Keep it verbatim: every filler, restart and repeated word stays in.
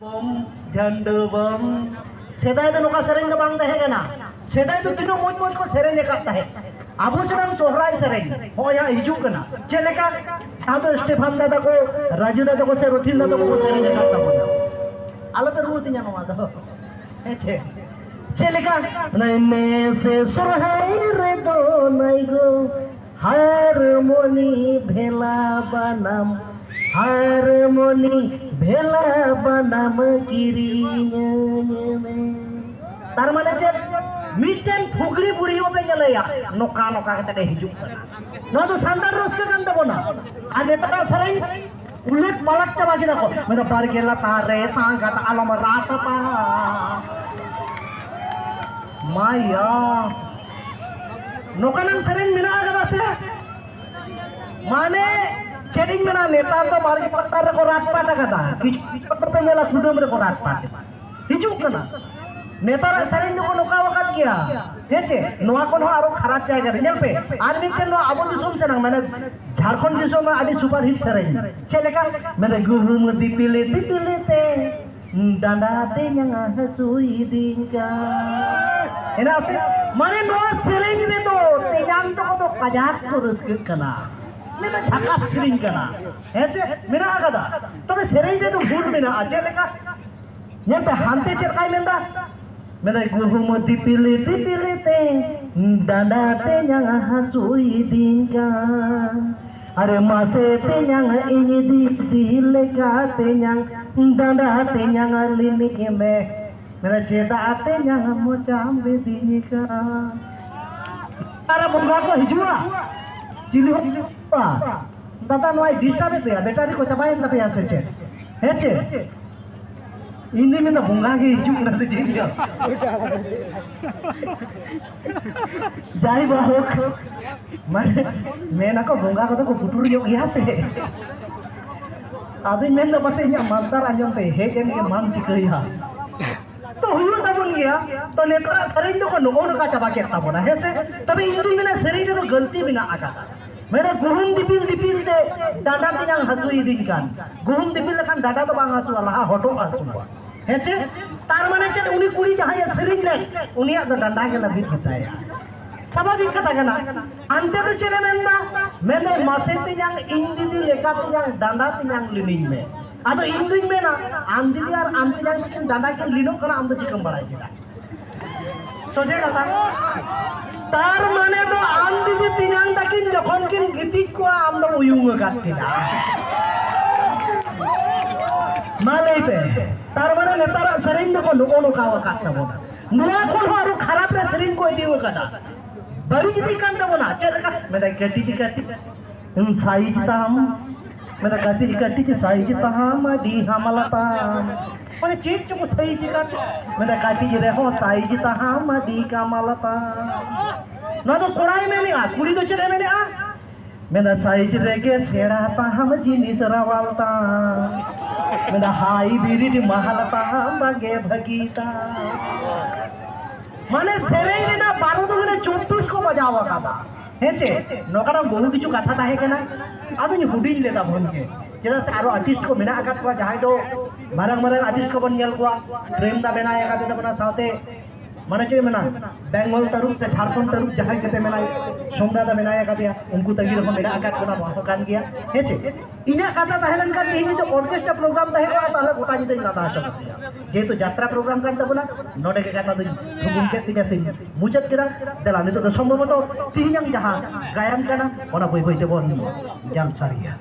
ᱵᱚᱢ, ᱡᱷᱟᱱᱰᱩ ᱵᱚᱢ᱾ ᱥᱮᱫᱟᱭ ᱫᱚ ᱱᱚᱝᱠᱟ ᱥᱮᱨᱮᱧ ᱫᱚ ᱵᱟᱝ ᱛᱟᱦᱮᱸ ᱠᱟᱱᱟ᱾ ᱥᱮᱫᱟᱭ ᱫᱚ ᱛᱤᱱᱟᱹᱜ ᱢᱚᱡᱽ ᱢᱚᱡᱽ ᱠᱚ ᱥᱮᱨᱮᱧ ᱟᱠᱟᱫ ᱛᱟᱦᱮᱸᱫ᱾ ᱟᱵᱚ ᱥᱮᱱᱟᱜ ᱥᱚᱦᱨᱟᱭ ᱥᱮᱨᱮᱧ ᱱᱚᱜᱼᱚᱭ ᱦᱟᱸᱜ ᱦᱤᱡᱩᱜ ᱠᱟᱱᱟ᱾ ᱪᱮᱫ ᱞᱮᱠᱟ? ᱡᱟᱦᱟᱸ ᱫᱚ ᱥᱴᱮᱯᱷᱟᱱ ᱫᱟ ᱛᱟᱠᱚ, ᱨᱟᱡᱩ ᱫᱟ ᱛᱟᱠᱚ ᱥᱮ ᱨᱚᱛᱷᱤᱱ ᱫᱟ ᱛᱟᱠᱚ ᱠᱚ ᱥᱮᱨᱮᱧ ᱟᱠᱟᱫ ᱛᱟᱵᱚᱱᱟ᱾ ᱟᱞᱚᱯᱮ ᱨᱩᱣᱟᱹ ᱛᱤᱧᱟ ᱱᱚᱣᱟ ᱫᱚ᱾ ᱦᱮᱸ ᱪᱮ? ᱪᱮᱫ ᱞᱮᱠᱟ? ᱚᱱᱟ ᱢᱮᱥᱮ ᱥᱚᱨᱦᱟᱭ ᱨᱮᱫᱚ ᱱᱟᱭ ᱜᱚ ᱦᱟᱨᱢᱚᱱᱤ ᱵᱷᱮᱞᱟ ᱵᱟᱱᱟᱢ, ᱦᱟᱨᱢᱚᱱᱤ ᱵᱷᱮᱞᱟ ᱵᱟᱱᱟᱢ ᱠᱤᱨᱤᱧᱟᱹᱧ ᱢᱮ᱾ ᱛᱟᱨ ᱢᱟᱱᱮ ᱪᱮᱫ? ᱢᱤᱫᱴᱮᱱ ᱯᱷᱩᱠᱲᱤ ᱵᱩᱲᱦᱤ ᱦᱚᱸᱯᱮ ᱧᱮᱞᱮᱭᱟ, ᱱᱚᱝᱠᱟ ᱱᱚᱝᱠᱟ ᱠᱟᱛᱮ ᱮ ᱦᱤᱡᱩᱜ ᱠᱟᱱᱟ᱾ ᱱᱚᱣᱟ ᱫᱚ ᱥᱟᱱᱛᱟᱲ ᱨᱟᱹᱥᱠᱟᱹ ᱠᱟᱱ ᱛᱟᱵᱚᱱᱟ᱾ ᱟᱨ ᱱᱮᱛᱟᱨᱟᱜ ᱥᱮᱨᱮᱧ ᱩᱞᱟᱹᱴ ᱯᱟᱞᱟᱴ ᱪᱟᱵᱟ ᱠᱮᱫᱟ ᱠᱚ᱾ ᱢᱮᱱᱫᱟ, "ᱵᱟᱲᱜᱮ ᱞᱟᱛᱟᱨ ᱨᱮ ᱥᱟᱸᱜᱟᱛ ᱟᱞᱚᱢ ᱨᱟᱥᱟᱯᱟ᱾" ᱢᱟᱭᱟ, ᱱᱚᱝᱠᱟᱱᱟᱜ ᱥᱮᱨᱮᱧ ᱢᱮᱱᱟᱜ ᱟᱠᱟᱫᱟ ᱥᱮ? ᱢᱟᱱᱮ ᱪᱮᱫ ᱤᱧ ᱢᱮᱱᱟ, ᱱᱮᱛᱟᱨ ᱫᱚ ᱵᱟᱲᱜᱮ ᱞᱟᱛᱟᱨ ᱨᱮᱠᱚ ᱨᱟᱴ ᱯᱟᱴ ᱟᱠᱟᱫᱟ᱾ ᱠᱤᱪᱷᱩ ᱠᱤᱪᱷᱩ ᱫᱚᱯᱮ ᱧᱮᱞᱟ, ᱠᱩᱰᱟᱹᱢ ᱨᱮᱠᱚ ᱨᱟᱴ ᱯᱟᱴ ᱮᱫᱟ᱾ ᱦᱤᱡᱩᱜ ᱠᱟᱱᱟ᱾ ᱱᱮᱛᱟᱨᱟᱜ ᱥᱮᱨᱮᱧ ᱫᱚᱠᱚ ᱱᱚᱝᱠᱟ ᱟᱠᱟᱫ ᱜᱮᱭᱟ, ᱦᱮᱸ ᱪᱮ? ᱱᱚᱣᱟ ᱠᱷᱚᱱ ᱦᱚᱸ ᱟᱨᱚ ᱠᱷᱟᱨᱟᱯ ᱡᱟᱭᱜᱟ ᱨᱮ᱾ ᱧᱮᱞ ᱯᱮ, ᱟᱨ ᱢᱤᱫᱴᱮᱱ ᱱᱚᱣᱟ ᱟᱵᱚ ᱫᱤᱥᱚᱢ ᱥᱮᱱᱟᱜ, ᱢᱟᱱᱮ ᱡᱷᱟᱲᱠᱷᱚᱸᱰ ᱫᱤᱥᱚᱢ ᱨᱮᱱᱟᱜ ᱟᱹᱰᱤ ᱥᱩᱯᱟᱨ ᱦᱤᱴ ᱥᱮᱨᱮᱧ᱾ ᱪᱮᱫ ᱞᱮᱠᱟ? ᱢᱮᱱᱫᱟ, "ᱜᱩᱦᱩᱢ ᱫᱤᱯᱤᱞ ᱫᱤᱯᱤᱞ ᱛᱮ ᱰᱟᱸᱰᱟ ᱛᱮᱧᱟᱝ ᱦᱟᱹᱥᱩᱭᱤᱫᱤᱧ ᱠᱟᱱ᱾" ᱦᱮᱱᱟᱜ ᱥᱮ? ᱢᱟᱱᱮ ᱱᱚᱣᱟ ᱥᱮᱨᱮᱧ ᱨᱮᱫᱚ ᱛᱮᱧᱟᱝ ᱛᱟᱠᱚ ᱫᱚ ᱠᱟᱡᱟᱠ ᱠᱚ ᱨᱟᱹᱥᱠᱟᱹᱜ ᱠᱟᱱᱟ᱾ ᱱᱤᱭᱟᱹ ᱫᱚ ᱡᱷᱟᱠᱟᱥ ᱥᱮᱨᱮᱧ ᱠᱟᱱᱟ, ᱦᱮᱸ ᱪᱮ? ᱢᱮᱱᱟᱜ ᱟᱠᱟᱫᱟ᱾ ᱛᱚᱵᱮ ᱥᱮᱨᱮᱧ ᱨᱮᱫᱚ ᱵᱷᱩᱞ ᱢᱮᱱᱟᱜᱼᱟ᱾ ᱪᱮᱫ ᱞᱮᱠᱟ? ᱧᱮᱞ ᱯᱮ, ᱦᱟᱱᱛᱮ ᱪᱮᱫ ᱞᱮᱠᱟᱭ ᱢᱮᱱᱫᱟ? ᱢᱮᱱᱫᱟᱭ, "ᱜᱩᱦᱩᱢ ᱫᱤᱯᱤᱞ ᱫᱤᱯᱤᱞ ᱛᱮ ᱰᱟᱸᱰᱟ ᱛᱮᱧᱟᱝ ᱦᱟᱹᱥᱩᱭᱤᱫᱤᱧ ᱠᱟᱱ, ᱟᱨᱮ ᱢᱟᱥᱮ ᱛᱮᱧᱟᱝ ᱤᱧ ᱫᱤᱫᱤ ᱞᱮᱠᱟ ᱛᱮᱧᱟᱝ ᱰᱟᱸᱰᱟ ᱛᱮᱧᱟᱝ ᱞᱤᱱᱤᱡ ᱢᱮ᱾" ᱢᱮᱱᱫᱟᱭ, "ᱪᱮᱫᱟᱜ ᱛᱮᱧᱟᱝ ᱢᱚᱪᱟᱢ ᱵᱤᱫᱤᱧ ᱠᱟᱱ?" ᱟᱨ ᱵᱚᱸᱜᱟ ᱠᱚ ᱦᱤᱡᱩᱜᱼᱟ, ᱪᱤᱞᱤ ᱦᱚᱸ ᱵᱟᱝ ᱦᱤᱡᱩᱜᱼᱟ᱾ ᱫᱟᱫᱟ, ᱱᱚᱣᱟᱭ ᱰᱤᱥᱴᱟᱨᱵ ᱮᱫ ᱞᱮᱭᱟ, ᱵᱮᱴᱟᱨᱤ ᱠᱚ ᱪᱟᱵᱟᱭᱮᱱ ᱛᱟᱯᱮᱭᱟ ᱥᱮ ᱪᱮᱫ? ᱦᱮᱸ ᱪᱮ? ᱤᱧ ᱫᱩᱧ ᱢᱮᱱᱫᱟ, ᱵᱚᱸᱜᱟ ᱜᱮ ᱦᱤᱡᱩᱜ ᱠᱟᱱᱟ ᱥᱮ ᱪᱮᱫ ᱭᱟ? ᱡᱟᱭ ᱵᱟ ᱦᱳᱠ, ᱢᱟᱱᱮ, ᱢᱮᱱᱟᱠᱚ ᱵᱚᱸᱜᱟ ᱠᱚᱫᱚ ᱠᱚ ᱯᱩᱴᱩᱨ ᱧᱚᱜ ᱜᱮᱭᱟ ᱥᱮ᱾ ᱟᱫᱚᱧ ᱢᱮᱱᱫᱟ, ᱯᱟᱥᱮᱡ ᱤᱧᱟᱹᱜ ᱢᱟᱱᱛᱟᱨ ᱟᱸᱡᱚᱢ ᱛᱮ ᱦᱮᱡ ᱮᱱ ᱜᱮ, ᱢᱟᱢ ᱪᱤᱠᱟᱹᱭᱟ? ᱛᱚ ᱦᱩᱭᱩᱜ ᱛᱟᱵᱚᱱ ᱜᱮᱭᱟ᱾ ᱛᱚ ᱱᱮᱛᱟᱨᱟᱜ ᱥᱮᱨᱮᱧ ᱫᱚᱠᱚ ᱱᱚᱜᱼᱚ ᱱᱚᱝᱠᱟ ᱪᱟᱵᱟ ᱠᱮᱫ ᱛᱟᱵᱚᱱᱟ, ᱦᱮᱸ ᱥᱮ? ᱛᱚᱵᱮ ᱤᱧ ᱫᱩᱧ ᱢᱮᱱᱟ, ᱥᱮᱨᱮᱧ ᱨᱮᱫᱚ ᱜᱟᱹᱞᱛᱤ ᱢᱮᱱᱟᱜ ᱟᱠᱟᱫᱟ᱾ ᱢᱮᱱᱟ ᱜᱩᱦᱩᱢ ᱫᱤᱯᱤᱞ ᱫᱤᱯᱤᱞ ᱛᱮ ᱰᱟᱸᱰᱟ ᱛᱤᱧᱟᱝ ᱦᱟᱹᱥᱩ ᱤᱫᱤᱧ ᱠᱟᱱ᱾ ᱜᱩᱦᱩᱢ ᱫᱤᱯᱤᱞ ᱞᱮᱠᱷᱟᱱ ᱰᱟᱸᱰᱟ ᱫᱚ ᱵᱟᱝ ᱦᱟᱹᱥᱩᱣᱟ, ᱞᱟᱦᱟ ᱦᱚᱴᱚᱜ ᱦᱟᱹᱥᱩᱣᱟ᱾ ᱦᱮᱸ ᱪᱮ? ᱛᱟᱨ ᱢᱟᱱᱮ ᱪᱮᱫ? ᱩᱱᱤ ᱠᱩᱲᱤ ᱡᱟᱦᱟᱸᱭᱮ ᱥᱮᱨᱮᱧ ᱞᱮᱫ, ᱩᱱᱤᱭᱟᱜ ᱫᱚ ᱰᱟᱸᱰᱟ ᱜᱮ ᱞᱟᱹᱵᱤᱫ ᱜᱮᱛᱟᱭᱟ᱾ ᱥᱟᱵᱷᱟᱵᱤᱠ ᱠᱟᱛᱷᱟ ᱠᱟᱱᱟ᱾ ᱟᱱᱛᱮ ᱫᱚ ᱪᱮᱫ ᱮ ᱢᱮᱱᱫᱟ? ᱢᱮᱱᱫᱟᱭ, "ᱢᱟᱥᱮ ᱛᱮᱧᱟᱝ, ᱤᱧ ᱫᱤᱫᱤ ᱞᱮᱠᱟ ᱛᱮᱧᱟᱝ, ᱰᱟᱸᱰᱟ ᱛᱮᱧᱟᱝ ᱞᱤᱱᱤᱧ ᱢᱮ᱾" ᱟᱫᱚ ᱤᱧ ᱫᱩᱧ ᱢᱮᱱᱟ, ᱟᱢ ᱫᱤᱫᱤ ᱟᱨ ᱟᱢ ᱛᱮᱧᱟᱝ ᱛᱟᱹᱠᱤᱱ ᱰᱟᱸᱰᱟ ᱠᱤᱱ ᱞᱤᱱᱚᱜ ᱠᱟᱱᱟ, ᱟᱢ ᱫᱚ ᱪᱤᱠᱟᱹᱢ ᱵᱟᱲᱟᱭ ᱠᱮᱫᱟ? ᱥᱚᱡᱷᱮ ᱠᱟᱛᱷᱟ᱾ ᱛᱟᱨ ᱢᱟᱱᱮ ᱫᱚ ᱟᱢ ᱫᱤᱫᱤ ᱛᱮᱧᱟᱝ ᱛᱟᱹᱠᱤᱱ ᱡᱚᱠᱷᱚᱱ ᱠᱤᱱ ᱜᱤᱛᱤᱡ ᱠᱚᱜᱼᱟ, ᱟᱢ ᱫᱚ ᱩᱭᱩᱝ ᱟᱠᱟᱫ ᱠᱤᱱᱟ᱾ ᱢᱟ ᱞᱟᱹᱭ ᱯᱮ, ᱛᱟᱨ ᱢᱟᱱᱮ ᱱᱮᱛᱟᱨᱟᱜ ᱥᱮᱨᱮᱧ ᱫᱚᱠᱚ ᱱᱚᱜᱼᱚ ᱱᱚᱝᱠᱟ ᱟᱠᱟᱫ ᱛᱟᱵᱚᱱᱟ᱾ ᱱᱚᱣᱟ ᱠᱷᱚᱱ ᱦᱚᱸ ᱟᱨᱚ ᱠᱷᱟᱨᱟᱯ ᱨᱮ ᱥᱮᱨᱮᱧ ᱠᱚ ᱤᱫᱤ ᱟᱠᱟᱫᱟ᱾ ᱵᱟᱹᱲᱤᱡ ᱤᱫᱤᱜ ᱠᱟᱱ ᱛᱟᱵᱚᱱᱟ᱾ ᱪᱮᱫ ᱞᱮᱠᱟ? ᱢᱮᱱᱫᱟᱭ, "ᱠᱟᱹᱴᱤᱡ ᱠᱟᱹᱴᱤᱡ ᱥᱟᱭᱤᱡ ᱛᱟᱢ", ᱢᱮᱱᱫᱟ, "ᱠᱟᱹᱴᱤᱡ ᱠᱟᱹᱴᱤᱡ ᱥᱟᱭᱤᱡ ᱛᱟᱢ ᱟᱹᱰᱤ ᱦᱟᱢᱟᱞ ᱛᱟᱢ᱾" ᱢᱟᱱᱮ ᱪᱮᱫ ᱪᱚᱠᱚ ᱥᱟᱭᱤᱡ ᱠᱟᱱ, ᱢᱮᱱᱫᱟ, "ᱠᱟᱹᱴᱤᱡ ᱨᱮᱦᱚᱸ ᱥᱟᱭᱤᱡ ᱛᱟᱢ ᱟᱹᱰᱤ ᱠᱟᱢᱟᱞ ᱛᱟᱢ᱾" ᱱᱚᱣᱟ ᱫᱚ ᱠᱚᱲᱟᱭ ᱢᱮᱱᱮᱜᱼᱟ, ᱠᱩᱲᱤ ᱫᱚ ᱪᱮᱫ ᱮ ᱢᱮᱱᱮᱜᱼᱟ? ᱢᱮᱱᱫᱟ, "ᱥᱟᱭᱤᱡ ᱨᱮᱜᱮ ᱥᱮᱬᱟ ᱛᱟᱢ ᱡᱤᱱᱤᱥ ᱨᱟᱣᱟᱞ ᱛᱟᱢ᱾" ᱢᱮᱱᱫᱟ, "ᱦᱟᱭᱵᱨᱤᱰ ᱢᱟᱦᱟᱞ ᱛᱟᱢ ᱵᱟᱝᱜᱮ ᱵᱷᱟᱹᱜᱤ ᱛᱟᱢ᱾" ᱢᱟᱱᱮ ᱥᱮᱨᱮᱧ ᱨᱮᱱᱟᱜ ᱵᱟᱨᱚ ᱫᱚ ᱢᱟᱱᱮ ᱪᱚᱵᱵᱤᱥ ᱠᱚ ᱵᱟᱡᱟᱣ ᱟᱠᱟᱫᱟ᱾ ᱦᱮᱸ ᱪᱮ? ᱱᱚᱝᱠᱟᱱᱟᱜ ᱵᱚᱦᱩ ᱠᱤᱪᱷᱩ ᱠᱟᱛᱷᱟ ᱛᱟᱦᱮᱸ ᱠᱟᱱᱟ, ᱟᱫᱚᱧ ᱦᱩᱰᱤᱧ ᱞᱮᱫᱟ ᱵᱷᱩᱞ ᱜᱮ᱾ ᱪᱮᱫᱟᱜ ᱥᱮ ᱟᱨᱚ ᱟᱨᱴᱤᱥᱴ ᱠᱚ ᱢᱮᱱᱟᱜ ᱟᱠᱟᱫ ᱠᱚᱣᱟ, ᱡᱟᱦᱟᱸᱭ ᱫᱚ ᱢᱟᱨᱟᱝ ᱢᱟᱨᱟᱝ ᱟᱨᱴᱤᱥᱴ ᱠᱚᱵᱚᱱ ᱧᱮᱞ ᱠᱚᱣᱟ, ᱯᱨᱮᱢ ᱫᱟ ᱢᱮᱱᱟᱭ ᱟᱠᱟᱫᱮ ᱛᱟᱵᱚᱱᱟ, ᱥᱟᱶᱛᱮ ᱢᱟᱱᱮ ᱪᱮᱫ ᱢᱮᱱᱟ, ᱵᱮᱝᱜᱚᱞ ᱛᱟᱹᱨᱩᱵ ᱥᱮ ᱡᱷᱟᱲᱠᱷᱚᱸᱰ ᱛᱟᱹᱨᱩᱵ ᱡᱟᱦᱟᱸᱭ ᱜᱮᱯᱮ ᱢᱮᱱᱟᱭ, ᱥᱳᱢᱱᱟ ᱫᱟ ᱢᱮᱱᱟᱭ ᱟᱠᱟᱫᱮᱭᱟ, ᱩᱱᱠᱩ ᱛᱟᱹᱜᱤ ᱨᱮᱦᱚᱸ ᱢᱮᱱᱟᱜ ᱟᱠᱟᱫ ᱵᱚᱱᱟ, ᱱᱚᱣᱟ ᱦᱚᱸ ᱠᱟᱱ ᱜᱮᱭᱟ᱾ ᱦᱮᱸ ᱪᱮ? ᱤᱧᱟᱹᱜ ᱠᱟᱛᱷᱟ ᱛᱟᱦᱮᱸ ᱞᱮᱱᱠᱷᱟᱱ ᱛᱮᱦᱮᱧ ᱡᱩᱫᱤ ᱚᱨᱠᱮᱥᱴᱨᱟ ᱯᱨᱳᱜᱨᱟᱢ ᱛᱟᱦᱮᱸ ᱠᱚᱜᱼᱟ, ᱛᱟᱦᱚᱞᱮ ᱜᱚᱴᱟ ᱧᱤᱫᱟᱹᱧ ᱞᱟᱸᱫᱟ ᱦᱚᱪᱚ ᱠᱮᱫᱮᱭᱟ᱾ ᱡᱮᱦᱮᱛᱩ ᱡᱟᱛᱨᱟ ᱯᱨᱳᱜᱨᱟᱢ ᱠᱟᱱ ᱛᱟᱵᱚᱱᱟ, ᱱᱚᱰᱮ ᱜᱮ ᱠᱟᱛᱷᱟ ᱫᱚᱧ ᱛᱷᱩᱠᱩᱢ ᱠᱮᱫ ᱛᱤᱧᱟ ᱥᱮᱧ ᱢᱩᱪᱟᱹᱫ ᱠᱮᱫᱟ᱾ ᱫᱮᱞᱟ, ᱱᱤᱛᱚᱜ ᱫᱚ ᱥᱚᱢᱵᱷᱚᱵᱚᱛᱚ ᱛᱮᱦᱮᱧᱟᱜ ᱡᱟᱦᱟᱸ ᱜᱟᱭᱟᱱ ᱠᱟᱱᱟ, ᱚᱱᱟ ᱵᱟᱹᱭ ᱵᱟᱹᱭ ᱛᱮᱵᱚᱱ ᱧᱟᱢ ᱥᱟᱹᱨᱤᱭᱟ᱾